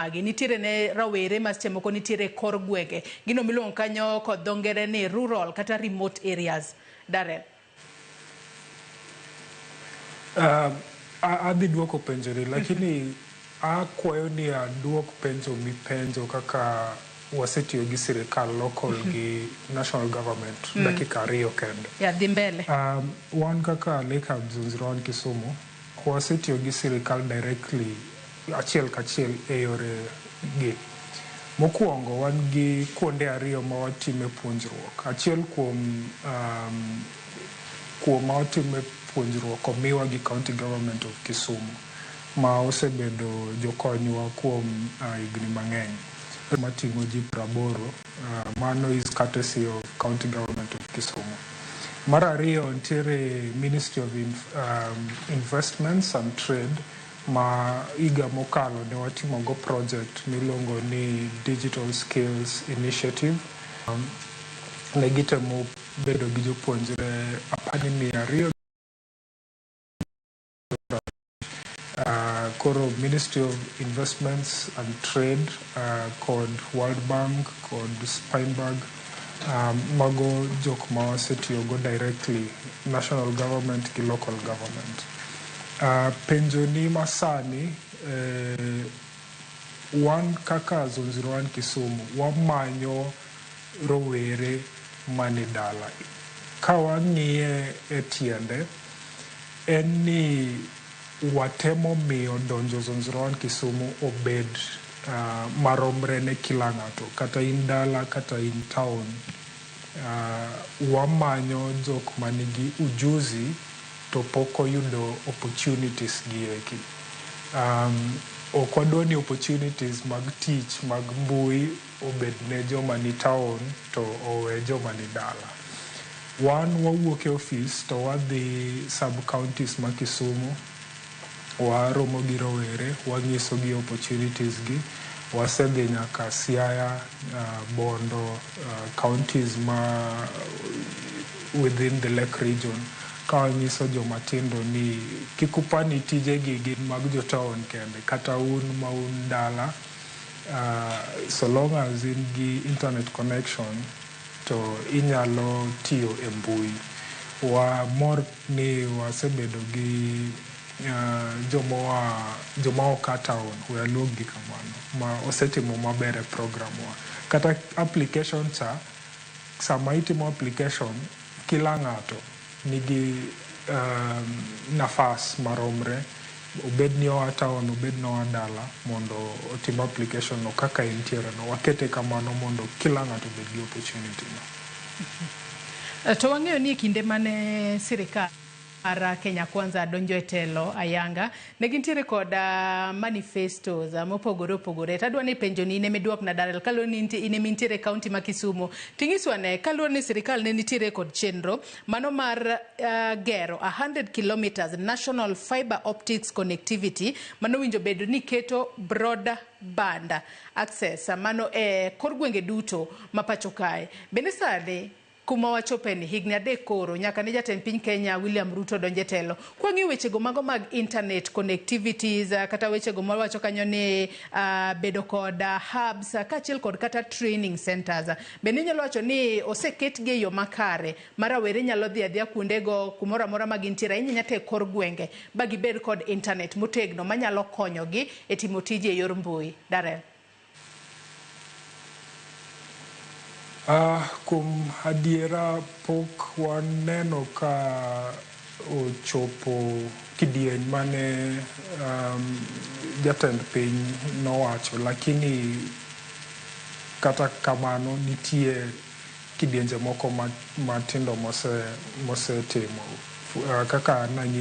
Magi nitiere ne rawere ma seche moko nitiere e kor gwenge, gino miluongo kanyo kod dho ngere ni rural kata remote areas. Darrell. Adhi duoko penjoni, lakini akwayo ni aduok penjo mipenjo kaka wasetiyo gi sirikal local gi national government dakika 2 kende. Ya, dhi mbele. Wan kaka Lake Hub Zone 01 Kisumu, wasetiyo gi sirikal directly achiel kachiel e yore gi. Mokwongo wan gi kuonde 2 ma watime puonjruok. Achiel kuom ma watime puonjruok omiwa gi County Government of Kisumu ma osebedo jokonywa kuom higni mang'eny. Mating'o ji 80, mano is courtesy of County Government of Kisumu. Mar ariyo nitiere Ministry of Investments and Trade ma higa mokalo ne watimo go project miluongo ni Digital Skills Initiative. Ne gitemo bedo gi jopuonjre apani 200. Koro Ministry of Investments and Trade kod World Bank kod Spinberg, mago jok ma wasetiyogo directly, national government gi local government. Penjo ni masani, wan kaka Zone 01 Kisumu wamanyo rowere mani dala. Ka wang'iye e tiende, en ni watemo miyo donjo Zone 01 Kisumu obed maromre ne kila ng'ato, kata in dala kata in town. Wamanyo jok manigi ujuzi to pok oyudo opportunities gi eki. Ok wadwa ni opportunities mag tich mag mbui obed ne joma ni town to owe joma ni dala. Wan wawuok e office to wadhi sub counties ma Kisumu, waromo gi rowere, wanyiso gi opportunities gi. Wasedhi nyaka Siaya, Bondo, counties ma within the Lake region, ka wanyiso joma tindo ni kik upani tijegi gin mag jo town kende, kata un ma un dala, so long as in gi internet connection to inyalo tiyo e mbui. Wamor ni wasebedo gi joma ok a town, we aluong gi kamano, ma osetimo maber e program wa. Kata application cha, sama itimo application, kila ng'ato nigi nafas maromre, obed ni oa town, obed ni oa dala, mondo otim application no kaka entiere no. Wakete kamano mondo kila ng'ato obed gi opportunity no. To wang'eyo ni e kinde mane sirikal mar Kenya Kwanza donjo e telo ayanga, ne gintiere kod manifestos mopogore opogore. Tadwa ni penjo ni in ema iduokna, Darrell, kaluwore ni in ema intiere e county ma Kisumu. Ting'iswa ne, kaluwore ni sirikal ne nitiere kod chenro mano mar gero 100 kilometers national fiber optics connectivity mano winjo bed ni keto broadband access mano e kor gwenge duto ma pacho kae. Bende sani kuma wachope ni higni 3 koro nyaka ne jatend piny Kenya William Ruto donje telo. Kwang'iyo wechego mago mag internet connectivities, kata wechego mawacho kanyo ni bedo kod hubs, kaachiel kod kata training centers. Bende inyalo wacho ni oseketgi e yo makare ma rawere nyalo dhi adhiya kuondego kumoro amora ma gintiere, ahinya nyaka e kor gwenge, ba gibed kod internet motegno manyalo konyogi e timo tije e yor mbui. Darrell. Kuom adiera pok waneno ka ochopo kidieny mane jatend piny nowacho, lakini kata kamano nitie kidienje moko matindo mosetimo kaka nanyisi.